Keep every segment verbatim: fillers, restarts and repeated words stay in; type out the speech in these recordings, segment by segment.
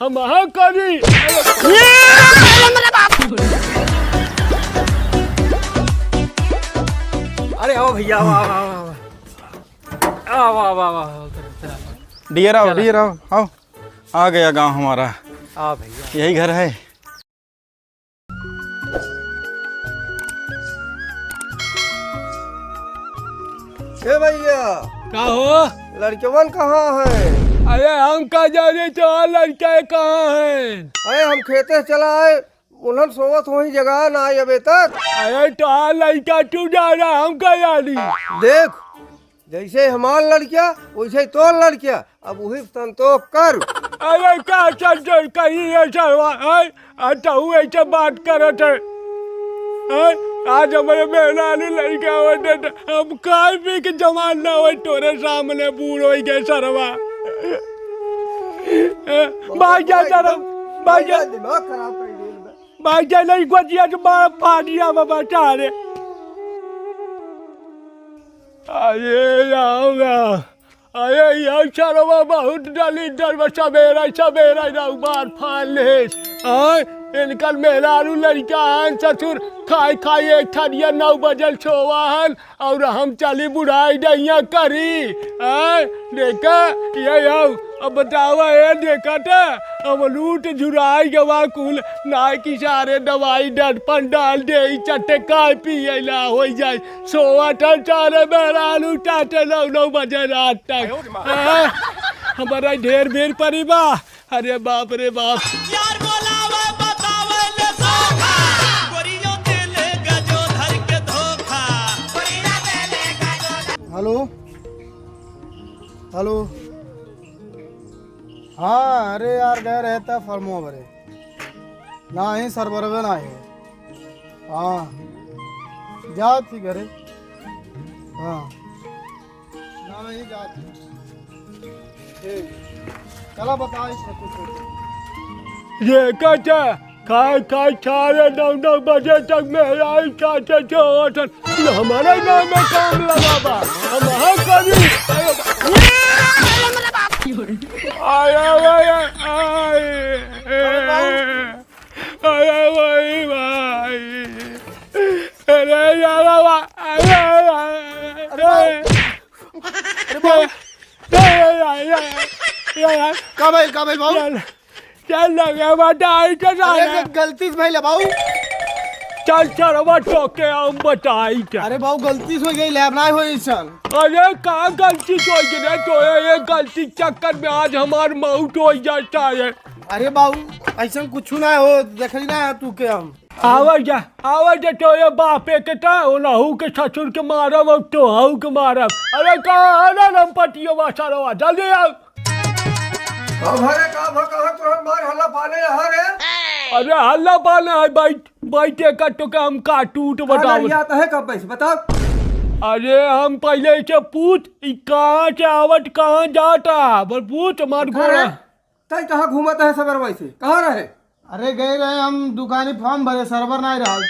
हम हाँ करी। अरे आओ भैया, आओ, आओ, आओ, आओ। आओ, आओ, आओ, आओ, आओ, चलो, चलो, चलो। डियर आओ, चलो। डियर आओ, आओ। आ गया गांव हमारा। आ भैया। यही घर है। ए भैया। का हो? लड़कवन कहाँ है? अरे हम का जाने तो लड़का कहाँ है? अरे हम खेते से चला आए, उन्हन सोवत वहीं जगह ना आए अबे तक। अरे तो लड़का तू जा रहा, हम का जानी? देख, जैसे हमार लड़किया, वैसे तोर लड़किया। अब वही संतोष कर। अरे का संतोष करी रे सरवा, हैं? आ तू ऐसे बात करत है, हैं? आज हमरे मेहरारू लड़का होते त हम खाए पी के जवान ना होए, तोरे सामने बूढ़ होई गए सरवा। भाग जा सरवा, भाग जा। दिमाग खराब कर दिया। भाग जा, नहीं गोदिया के मार फाड़िया बाबा सारे। अरे राम राम। अरे यार सरवा बहुत दलिद्दर बा, सबेरा सबेरा ना मार फाड़ लेस। हाँ, इनकर मेहरारू लड़का हन ससुर, खाए खाए एक थरिया नौ बजे सोवा हन, और हम चली बुढ़ाई डैया करी। हाँ, देखा, ये आओ, अब बतावा ए देखा त, अब लूट झुराई गवा कुल, ना कि सारे दवाई डटपन डाल दे, चटकाई पिए ला हो जाए। सोवत है सारे मेहरारू चाटे नौ नौ बजे रात तक। हाँ? हमारा ढेर बेर परी बा। अरे बाप रे बाप। यार बोलावे बतावे ले धोखा, गोरियों दे ले गजो धर के धोखा। हेलो, हेलो। हाँ, अरे यार, गए रहे था फॉर्मो भरे। नाही, सरवरवे नाही। हाँ, जात ही घरे। हाँ, नाही जात ही। ठीक। चला, बता इसमें कुछ। ये कहते, खाए खाए सारे नौ नौ बजे तक मेहरारू चाटे सोवत हन। ये हमारे गाँव में काम लगा बा। हम हाँ करी। अरे बा-, अरे, अरे, अरे, अरे, अरे, भाई, भाई। अरे, यार, बा-, अरे, अरे, अरे, अरे, भाई। अरे, यार, यार, यार, यार। का भइल, का भइल, बाबू? चल, चल, लगे बताई के अरे, जाना। ग-, गलती से भइल, बाबू। चल, सरवा, तोके हम बताई के। अरे, बाबू, गलती से हो गई, अब ना होई सन। अरे, का गलती से हो गई रे? तो ये गलती चक्कर में आज हमार मौत हो जाता है। अरे बाबू, ऐसन कुछ ना हो, देखली ना तू के हम। आवा जा, आवा जा, तोरे बापे के ता, ओनहू के ससुर के मारब और तोहू के मारब। अरे कहाँ है रे लंपटिया सरवा, जल्दी आओ। का भरे, का भ-, कहाँ तोहर मार हल्ला पाने यहाँ रे? अरे हल्ला पाने है, बैठ, बैठ, एकर तोके हम काटूट का बतावत। लड़ियात है कब से, बताओ। अरे हम पहले इसे पूछ, ई कहाँ से आवत, कहाँ जाता, बोल पूछ, मार अरे, गोरा। तई कहाँ घूमत है सवेरवा से? कहाँ रहे? अरे गए रहे हम दुकानी फॉर्म भरे, सरवर नाहीं रहल।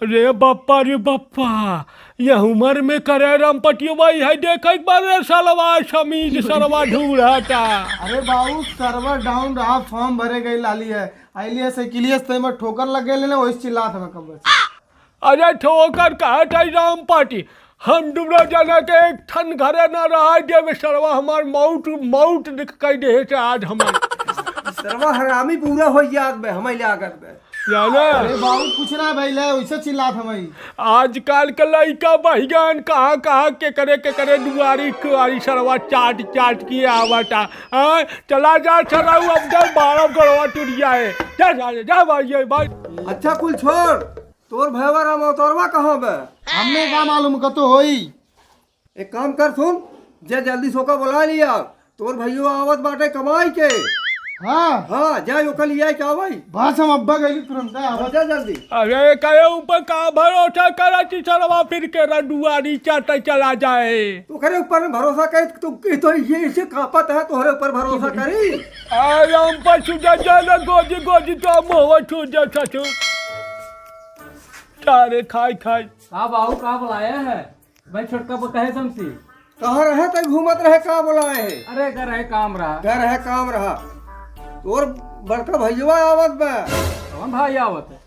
अरे बप्पा रे बप्पा, यह उमर में करे रामपटियो भाई है, देख एक बार रे सालवा समीज सरवा ढूंढता। अरे बाबू सरवर डाउन रहा, फॉर्म भरे गई लाली है, आइलिए साइकिलिए से तई में ठोकर लग गए लेने, वही चिल्लात हमें कब से। अरे ठोकर कहत है राम पाटी, हम दुनो जना के एक ठन घरे न रहा देवे सरवा, हमार मौत, मौत देख कई देहे से आज हमार। सरवा हरामी पूरा हो याद में, हमें लागत में। जाने? अरे बाबू कुछ ना भइल है, वैसे चिल्लात हमें। आजकल के लइका बहियान कहाँ, कहाँ के करे, के करे दुआरी, कुआरी सरवा चाट, चाट के आवता। हाँ, चला जा सरऊ, अब जा बारह गड़वा टूट जाए। जा, जा, जा भाई, ये भाई। अच्छा कुल छोड़, तोर भैया रामौतरवा कहाँ बे? हमें का मालूम कतो होई। एक काम कर सुन, जे जल्दी सोका बुला लिया, तोर भैया आवत बाटे कमाई के। हाँ। हाँ, जा ओका लिया के आवई। बस हम अब्बा गइली तुरंत आवत। जा जल्दी। अरे करे ऊपर का भरोसा करा कि सरवा फिर के रडुआरी चाटे चला जाए। तो करे ऊपर में भरोसा करे तो, तो ये इसे कापत है, तोहरे ऊपर भरोसा करी। अरे हम पर छूट जा ना गोदी गोदी तो मोह छूट जा ससुर। सारे खाई खाई। का बाबू, का बुलाया है? भाई छोटका बा कहे समसी। कहाँ रहे तई घूमत रहे, का बुलाए है? अरे घर है काम रहा। घर है काम रहा। तोर बड़का भैया आवत बा। कौन भाई आवत है?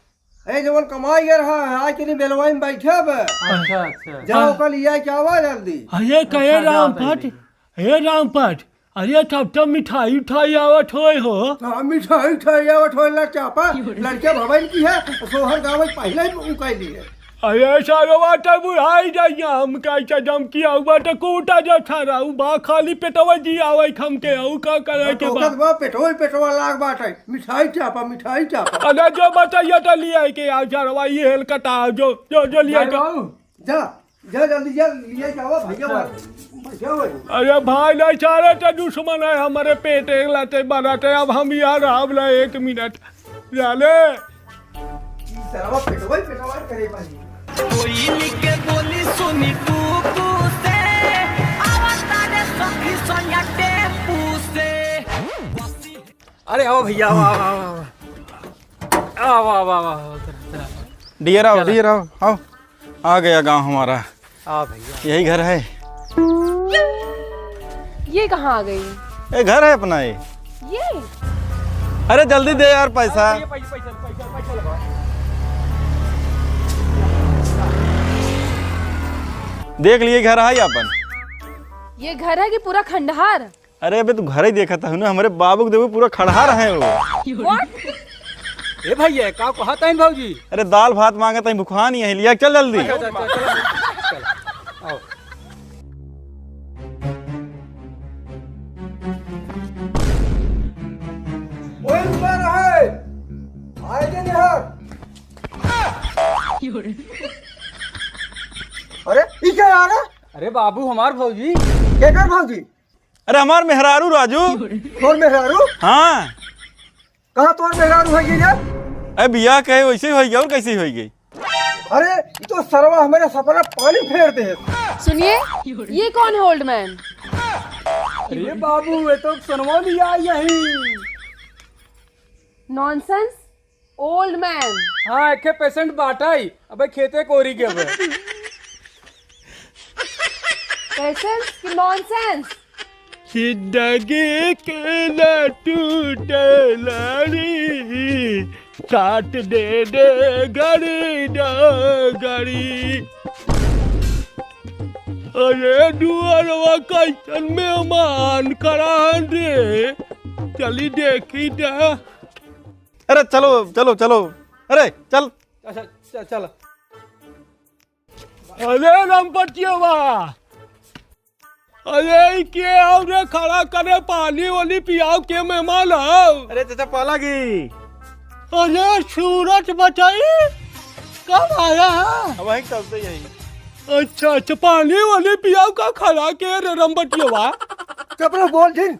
ए, जवन कमाई कर रहा है, आज के दिन बेलवाई में बैठे बा। अच्छा, अच्छा। जा, हाँ। ओकर लिया के आवा जल्दी। अरे, कहे अच्छा, जा रामपट, जल्दी। हे रामपट, अरे, तब तो मिठाई उठाई आवत होए हो। हाँ, मिठाई उठाई आवत होए ला चापा। लड़के भवन की है, सोहर गाँव में पहले ही उकाई ली है। अरे सरवा, त बुढ़ाई जाइया, हम कैसे जम किया हुआ त कूटा जा सारा, उ बा खाली पेटवा जी आवे हम के, उ का करे के बा? ओकर बा पेटवा ही पेटवा लाग बाटे, मिठाई चापा, मिठाई चापा। अरे जो बचैया त लिया के आ सरवा, ये हेल कटा, जो, जो, जो लिया भाई के। बाबू। जा, जा जल्दी जा, लिया के आवा भैया बाबू, भैया बाबू। अरे भाई, नहीं सारे त दुश्मन है हमारे पेट एक लाते बनाते, अब हम यहाँ रहब ना एक मिनट। जाले। ई सरवा पेटवा ही पेटवा करे पानी। कोई के बोली सुनी टूकू से, आवता रे सखी सोनिया टेम्पू से। अरे आओ भैया, आओ, आओ, आओ, आओ। आओ, आओ, आओ, आओ, उतर, उतर, उतर। डियर आओ, चला। डियर आओ, आओ। आ गया गांव हमारा। हाँ भैया। यही घर है। ये कहाँ आ गई? ये घर है अपना ये। ये? अरे जल्दी दे यार पैसा। ये पैसा, पैसा, पैसा, पैसा लगा। देख लिए घर है अपन। ये घर है कि पूरा खंडहर? अरे अबे तू घर ही देखा था ना, हमारे बाबू के देखो पूरा खड़हा रहे हो। What? ए भैया, का कहत हईन भौजी? अरे दाल भात मांगत हईन, भुखा नहीं है, लिया चल जल्दी। अच्छा, अच्छा, अच्छा, चलो, चलो, आओ। ओए रुका रहे, आए के निहार। अरे ई क्या यार? अरे बाबू, हमार भौजी। केकर भौजी? अरे हमार मेहरारू राजू। तोर मेहरारू? हाँ। कहाँ तोर मेहरारू होई गई रे? अरे बियाह कहे वैसे ही होई गई, और कैसे ही होई गई? अरे ये तो सरवा हमारे सपना पानी फेर दे। सुनिए, ये कौन है old man? अरे बाबू, ये तो सुनवा लिया यही। Nonsense, old man। हाँ, एक patient बाटा ही, अबे खेते कोरी के अबे। Patience कि nonsense? जिंदगी के ना टूटे लाड़ी, साथ दे दे घड़ी ना घड़ी। अरे दुआरवा कैसन मेहमान खड़ा है रे, चली देखी दे। अरे चलो, चलो, चलो। अरे चल। अच्छा, च-, चल। अरे रमपटियवा, अरे ई के आओ रे, खड़ा करे, पानी वानी पियाओ, के मेहमान आओ। अरे चाचा पाला की। अरे सूरज बताई, कब आया है? अब वहीं चलते ही यही। अच्छा, अच्छा, पानी वानी पियाओ का खड़ा के रे रमपटियवा? चुप रहो, बोल जिन।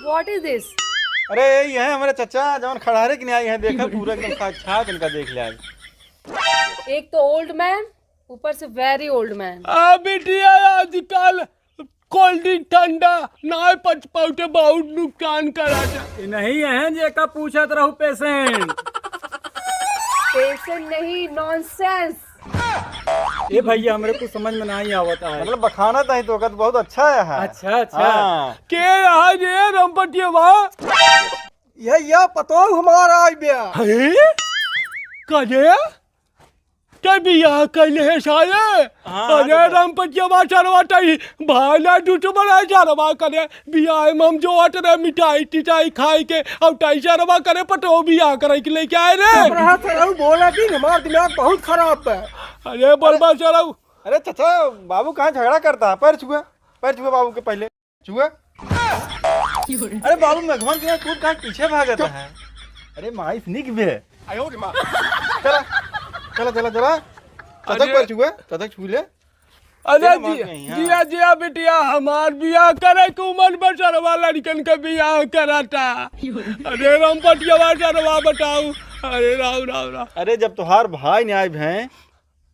What is this? अरे, यही है हमारे चचा, जवन खड़हरे के नहीं आई हैं, देखा पूरा एकदम साक्षात इनका देख लिया आज। एक तो old man, ऊपर से very old man। आ बिटिया, आजकल cold drink ठंडा ना पच पाउते बहुत नुकसान करा था। ये नहीं है जेका पूछत रहू patient। Patient नहीं, nonsense। ए भैया, हमरे कुछ समझ में नहीं आवत है। मतलब बखाना ताही तो वक्त बहुत अच्छा है। अच्छा, अच्छा। हाँ। के रहा रे रमपटिया बा? ये, ये पतोह हमारा आई बे। हैं? कहे? ते बियाह कैले है साले? हाँ, अरे तो रमपटिया बा सरवा तई भाई ना दुश्मन है सरवा करे। बियाह में हम जो आते रहे मिठाई टिठाई खाए के, अब तई सरवा करे पटो बियाह करे के लेके आए रे। चुप रहा सरऊ, बोला दिन हमार दिमाग बहुत खराब है। अरे बलबा सरऊ। अरे चाचा, बाबू कहाँ झगड़ा करता है? पैर छुआ, पैर छुआ बाबू के पहले। छुआ। अरे बाबू मेघवन के कूद कहाँ पीछे भागता है? अरे माई से निक बे। चला, चला, चला, चला। चाचा अरे। पैर छुआ, चाचा छू ले। अरे तेरे बाप जी, नहीं, हाँ। जिया, जिया बिटिया, हमार बियाह करे के उमर में सरवा लड़कन के बियाह कराता। अरे रमपटिया सरवा बताऊ। अरे राम, राम, राम। अरे जब तोहार भाई नहीं आए हैं,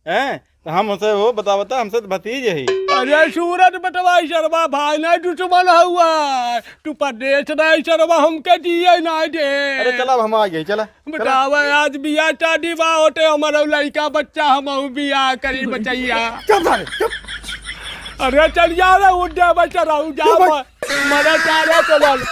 हैं? तो हम उसे वो बता, बता, हमसे तो भतीज ही। अरे सूरज बटवा सरवा भाई नहीं दुश्मन हुआ। तू परदेश नहीं सरवा हमके दिए नहीं दे। अरे चला अब हम आ गए, चला। बतावा, आज बियाह शादी बा होते, हमारा लइका बच्चा, हमहू बियाह करी बचैया। चुप साले, चुप। अरे चल जा रे, उठ जा, बैठ रहा हूँ, जा ये भाई। मैं। मरे जा रे, चल।